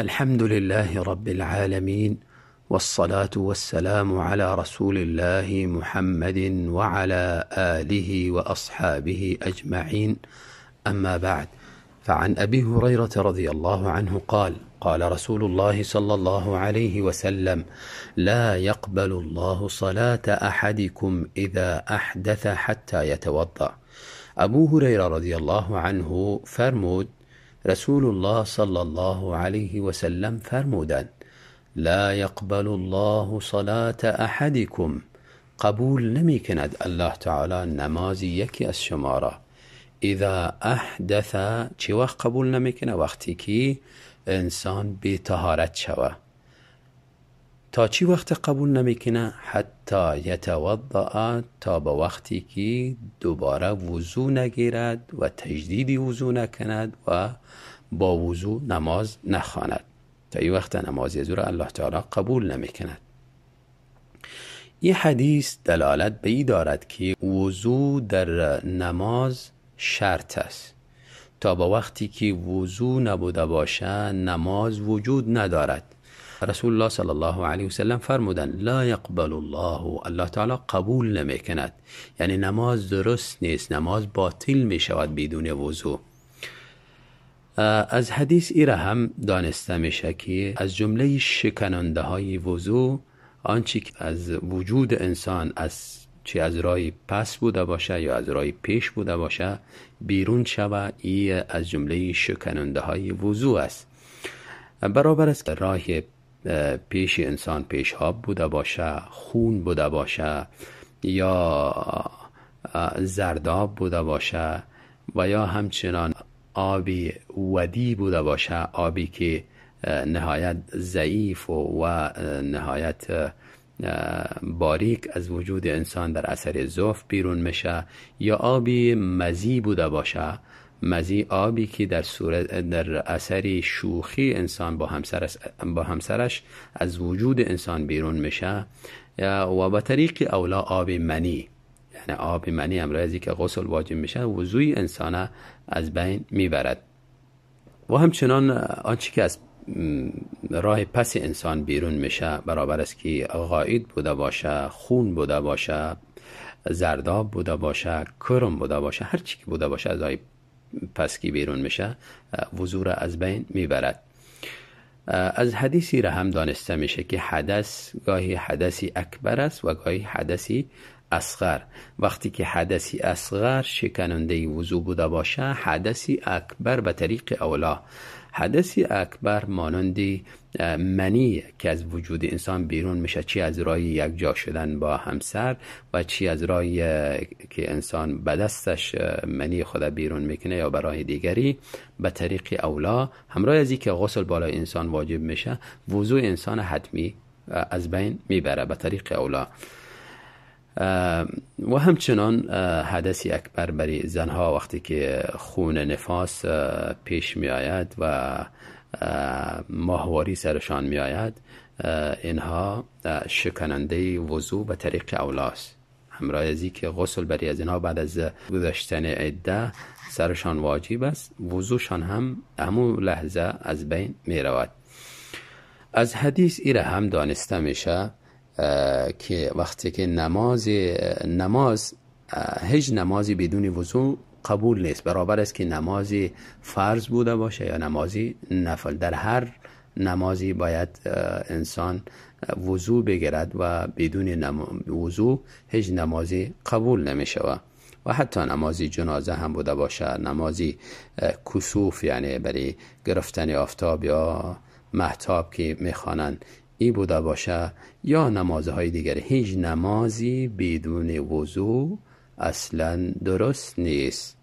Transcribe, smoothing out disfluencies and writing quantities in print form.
الحمد لله رب العالمين، والصلاة والسلام على رسول الله محمد وعلى آله وأصحابه أجمعين. أما بعد، فعن أبي هريرة رضي الله عنه قال: قال رسول الله صلى الله عليه وسلم: لا يقبل الله صلاة أحدكم إذا أحدث حتى يتوضأ. ابو هریره رضی الله عنه فرمود: رسول الله صلی الله علیه و سلم فرمودند: لا يقبل الله صلاة احدکم، قبول نمی کند الله تعالی نماز یکی از شما را، اذا احدث. چه وقت قبول نمیکنه؟ وقتی که انسان بی طهارت شوه. تا چی وقت قبول نمیکنه؟ حتی یتوضأ، تا به وقتی که دوباره وضو نگیرد و تجدید وضو نکند و با وضو نماز نخواند. تا این وقت نماز از را الله تعالی قبول نمیکند. این حدیث دلالت به این دارد که وضو در نماز شرط است. تا به وقتی که وضو نبوده باشه نماز وجود ندارد. رسول الله صلی الله علیه و سلم فرمودند: لا یقبل الله، الله تعالی قبول نمیکند، یعنی نماز درست نیست، نماز باطل می شود بدون وضو. از حدیث ایره هم دانسته میشه که از جمله شکننده های وضو آنچه که از وجود انسان، از چه از راه پس بوده باشه یا از راه پیش بوده باشه، بیرون شوه، ای از جمله شکننده های وضو است. برابر است راه پیش انسان پیشاب بوده باشه، خون بوده باشه، یا زرداب بوده باشه، و یا همچنان آبی ودی بوده باشه، آبی که نهایت ضعیف و نهایت باریک از وجود انسان در اثر ضعف بیرون میشه، یا آبی مزی بوده باشه. مزی آبی که در اثر شوخی انسان با همسرش از وجود انسان بیرون میشه، و به طریق اولا آب منی، یعنی آب منی امروزی که غسل واجب میشه وضوی انسان از بین میبرد. و همچنان آنچه که از راه پس انسان بیرون میشه، برابر است که غائط بوده باشه، خون بوده باشه، زرداب بوده باشه، کرم بوده باشه، هر چی که بوده باشه از راه پس که بیرون میشه وضو را از بین میبرد. از حدیثی را هم دانسته میشه که حدث گاهی حدثی اکبر است و گاهی حدثی اصغر. وقتی که حدثی اصغر شکننده وضو بوده باشه، حدثی اکبر به طریق اولا. حدثی اکبر مانند منی که از وجود انسان بیرون میشه، چی از راه یک جا شدن با همسر و چی از راه که انسان به دستش منی خود بیرون میکنه یا برای دیگری، به طریق اولا همراه از اینکه غسل بالای انسان واجب میشه، وضوع انسان حتمی از بین میبره به طریق اولا. و همچنان حدثی اکبر برای زنها وقتی که خون نفاس پیش می آید و ماهواری سرشان می آید، اینها شکننده وضو به طریق اولاست. همراه از که غسل برای از اینها بعد از گذشتن عده سرشان واجب است، وضوشان هم همون لحظه از بین می رود. از حدیث ایره هم دانسته میشه که وقتی که نماز هیچ نمازی بدون وضو قبول نیست، برابر است که نمازی فرض بوده باشه یا نمازی نفل، در هر نمازی باید انسان وضو بگیرد و بدون وضو هیچ نمازی قبول نمی شود. و حتی نمازی جنازه هم بوده باشه، نمازی کسوف یعنی برای گرفتن آفتاب یا مهتاب که میخوانند ای بوده باشه، یا نمازهای دیگر، هیچ نمازی بدون وضو اصلا درست نیست.